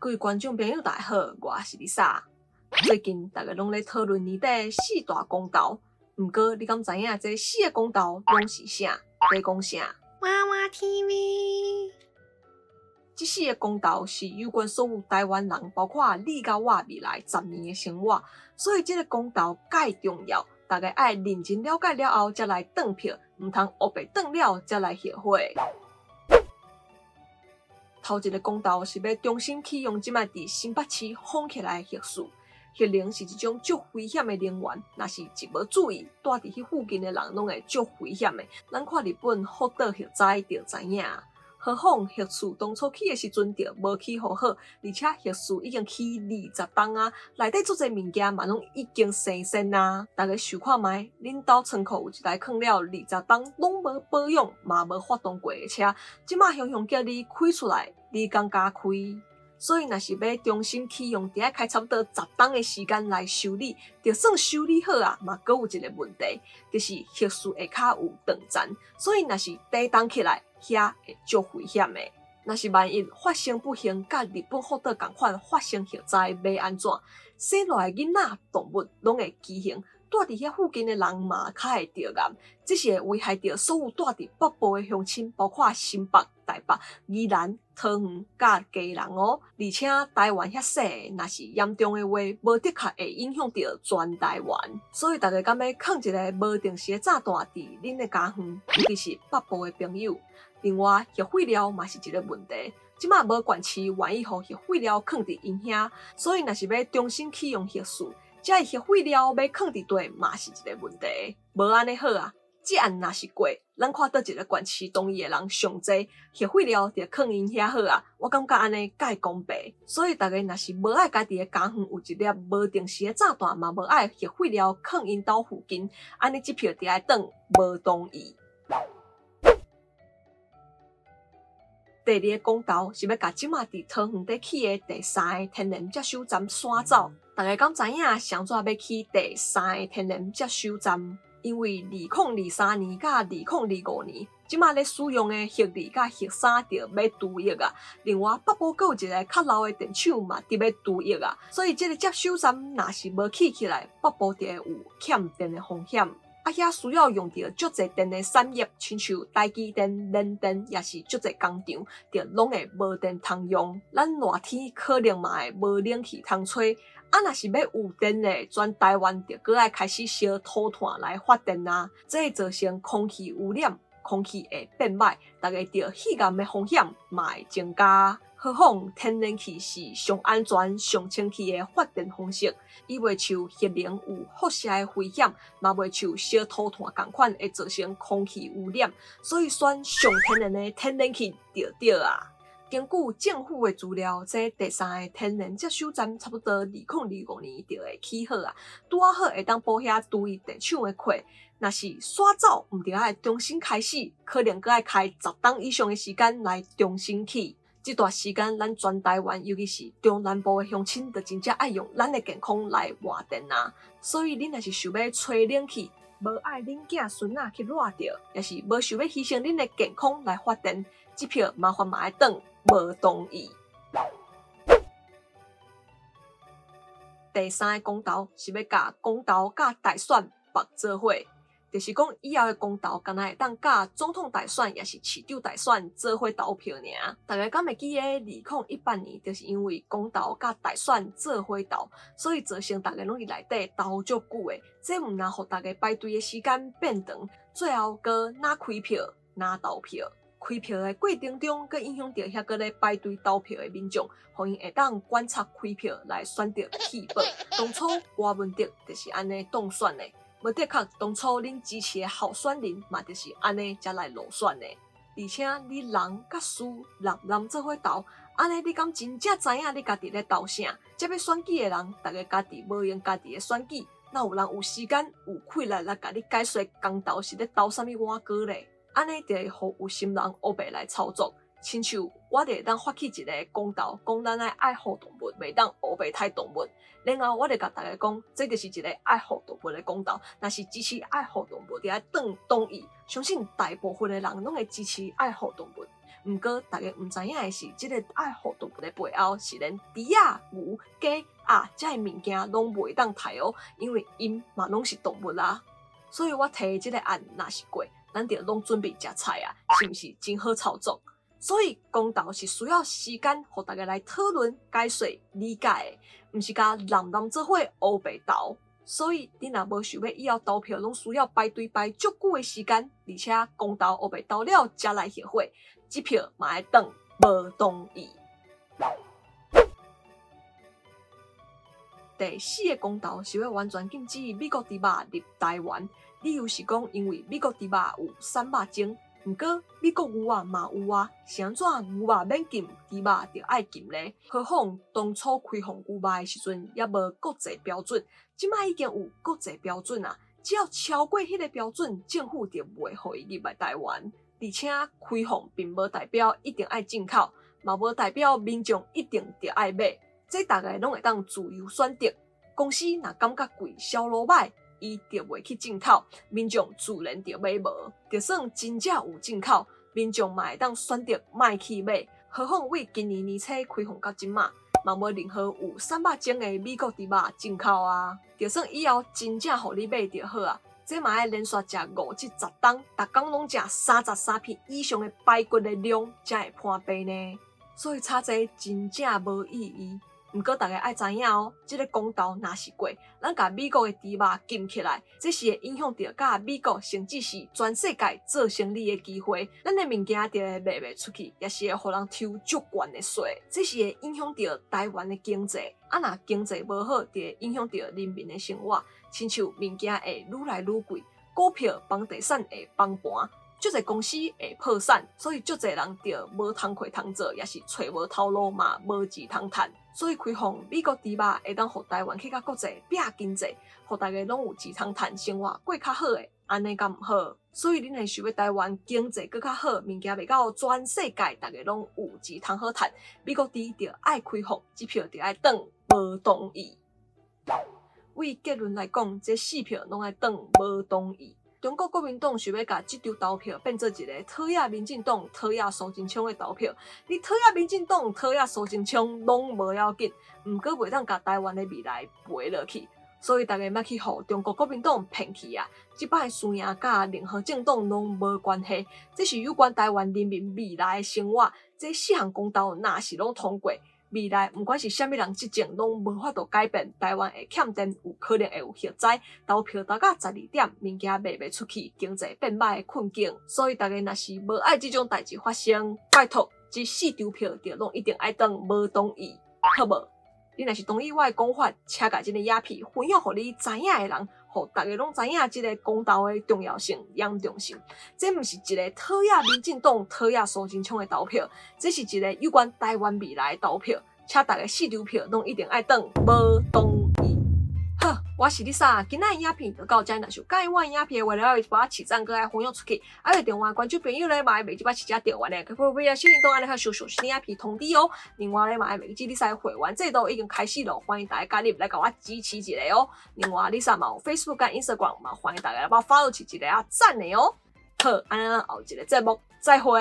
各位觀眾朋友，大家好，我是麗莎。最近大家攏咧討論年底四大公投，毋過你敢知影這四个公投攏是啥？咧講啥？娃娃 TV。這四个公投是有關所有台灣人，包括你佮我未來10年的生活，所以這个公投蓋重要，大家愛認真了解了後，才來轉票，毋通烏白轉了才來後悔。頭一个公投是欲重新啟用這擺佇新北市封起來的核四。核能是一種足危險的能源，若是一無注意，蹛佇彼附近的人攏會足危險的。咱看日本福島核災就知影。何況核四當初起的時陣就無起予好，而且核四已經起20冬啊，內底足濟物件嘛攏已經生鉎啊。大家想看覓，恁兜倉庫有一台囥了二十冬攏無保養嘛無發動過的車，這馬雄雄叫你開出來，你敢敢開？所以，若是欲重新啟用，得愛開差不多十冬的時間來修理，就算修理好啊，嘛閣有一个問題，就是核四下跤有斷層，所以若是地動起來，遐會足危險的。若是萬一發生不幸，佮日本福島仝款發生核災，欲按怎？生落來囡仔、動物攏會畸形，蹛佇遐附近的人嘛較會著癌，這是會危害著所有蹛佇北部的鄉親，包括新北、台北、宜蘭、桃園佮基隆哦。而且台灣遐細，若是嚴重的話，無的確會影響著全台灣。所以大家敢欲囥一个無定時的炸彈佇恁的家園，尤其是北部的朋友。另外，核廢料嘛是一个問題。這馬無縣市願意予核廢料囥佇𪜶遐，所以若是欲重新啟用核四，這核廢料欲囥佇佗嘛是一个問題。無按呢好啊，這案若是過，咱看佗一个縣市同意的人上濟，核廢料就囥𪜶遐好啊。我感覺按呢蓋公平。所以大家若是無愛家己的家園有一粒無定時的炸彈，嘛無愛核廢料囥𪜶兜附近，按呢這票就愛轉無同意。第二个公投是欲共這馬佇桃園咧起的第三个天然接收站徙走。大家敢知影啥怎欲起第三个天然接收站？因為2023年佮2025年，這馬咧使用的核二佮核三就欲除役啊。另外，北部閣有一个較老的電廠嘛佇欲除役啊，所以這个接收站若是無起起來，北部就會有欠電的風險。啊，遐需要用著足濟電的產業，親像台積電、聯電，抑是足濟工廠，就攏會無電通用。咱熱天可能嘛會無冷氣通吹。啊，若是欲有電咧，全台灣就閣愛開始燒土炭來發電啊，這會造成空氣污染，空氣會變歹，大家著肺癌的風險嘛會增加。何況天然氣是上安全、上清氣的發電方式，伊袂像核能有輻射的危險，嘛袂像燒土炭仝款會造成空氣污染，所以選上天然的天然氣就對啊。根據政府的資料，這第三个天然接收站差不多2025年就會起好啊，拄仔好會當補遐除役電廠的缺。若是徙走，毋著愛重新開始，可能閣愛開10冬以上的時間來重新起。這段時間，咱全台灣，尤其是中南部的鄉親，就真正愛用咱的健康來換電啊。所以，恁若是想欲吹冷氣，無愛恁囝孫仔去熱著，抑是無想欲犧牲恁的健康來發電，這票麻煩嘛愛轉無同意。第三个公投是欲共公投佮大選綁做伙。就是講以後的公投，敢若會當佮總統大選，抑是市長大選做伙投票爾。大家敢會記得2018年，就是因為公投佮大選做伙投，所以造成大家攏佇內底投足久的，這毋但予大家排隊的時間變長，最後閣若開票，若投票。開票的過程中，閣影響著遐閣咧排隊投票的民眾，予𪜶會當觀察開票來選擇棄保。當初柯文哲就是按呢當選的。無的確，當初恁支持的候選人嘛，就是按呢才來落選的。而且你人佮事濫濫做伙投，按呢你敢真正知影你家己咧投啥？這欲選舉的人，逐家家己無閒家己的選舉，哪有人有時間有氣力來共你解說公投是咧投啥物碗糕咧？按呢就會予有心人烏白來操作。親像我就會當發起一个公投，講咱愛愛護動物，袂當烏白刣動物。然後我就共大家講，這就是一个愛護動物的公投。若是支持愛護動物，就愛轉同意。相信大部分的人攏會支持愛護動物。毋過逐家毋知影的是，這个愛護動物的背後是連豬仔、牛、雞、鴨遮的物件攏袂當刣哦，因為𪜶嘛攏是動物啊。所以我提的這个案若是過，咱就攏準備食菜啊，是毋是真好操作？所以公投是需要時間，予大家來討論、解說、理解的，毋是共濫濫做伙烏白投。所以你若無想欲以後投票攏需要排隊排足久的時間，而且公投烏白投了才來後悔，這票嘛愛當無同意。第四个公投是欲完全禁止美國豬肉入台灣，理由是講因為美國豬肉有瘦肉精。毋過美國牛仔嘛有啊，是按怎牛肉免禁，豬肉就愛禁咧？何況當初開放牛肉的時陣，猶無國際標準，這擺已經有國際標準啊，只要超過彼個標準，政府就袂予伊入來台灣。而且開放並無代表一定愛進口，嘛無代表民眾一定著愛買，這逐家攏會當自由選擇。公司若感覺貴，銷路歹，伊就袂去進口，民眾自然就買無。就算真正有進口，民眾嘛會當選擇莫去買。何況為今年年初開放到這馬，嘛無任何有瘦肉精的美國豬肉進口啊。就算以後真正予你買著好啊，這嘛愛連續食5至10冬，逐工攏食33片以上的排骨的量，才會破病呢。所以炒這真正無意義。毋過，逐家愛知影哦，這个公投若是過，咱共美國的豬肉禁起來，這是會影響著佮美國甚至是全世界做生意的機會。咱的物件就會賣袂出去，也是會予人抽足懸的稅。這是會影響著台灣的經濟。啊，若經濟無好，就會影響著人民的生活。親像物件會愈來愈貴，股票、房地產會崩盤。足濟公司會破產，所以足濟人就無工課通做，也是揣無頭路嘛，無錢通趁。所以開放美國豬肉會當予台灣去佮國際拼經濟，予大家攏有錢通趁，生活過較好的，按呢敢毋好？所以恁若想欲台灣經濟閣較好，物件賣到全世界，逐家攏有錢通好趁，美國豬就愛開放，這票就愛當無同意。為結論來講，這四票攏愛當無同意。中國國民黨想欲共這場投票變做一个討厭民進黨、討厭蘇貞昌的投票。你討厭民進黨、討厭蘇貞昌攏無要緊，毋過袂當共台灣的未來賠落去。所以逐家莫去予中國國民黨騙去啊！這擺輸贏佮任何政黨攏無關係，這是有關台灣人民未來的生活。這四項公投若是攏通過，未來毋管是啥物人執政，攏無法度改變台灣會欠電，有可能會有核災，投票投到12點，物件賣袂出去，經濟變歹的困境。所以逐家若是無愛這種代誌發生，拜託，這四張票就攏一定愛當無同意，好無？你若是同意我的講法，請共這个影片分享予你知影的人。予逐家攏知影這个公投的重要性、嚴重性。這毋是一个討厭民進黨、討厭蘇貞昌的投票，這是一个有關台灣未來的投票。請逐家四張票攏一定愛當無同意。好，我是麗莎，今仔的影片就到這，若是有佮意我的影片的話，咧，幫我揤讚，閣愛分享出去。啊，有電話關注朋友咧，嘛會袂記把揤遮訂閱咧，閣會會小鈴鐺按呢較收新影片通知哦。另外咧，嘛會袂記麗莎會員制度已經開始咯，歡迎大家加入來共我支持一下哦。另外，麗莎嘛有 Facebook 佮 Instagram 嘛，歡迎大家來幫我 follow 一下啊，讚的哦。好，按呢咱後一个節目再會。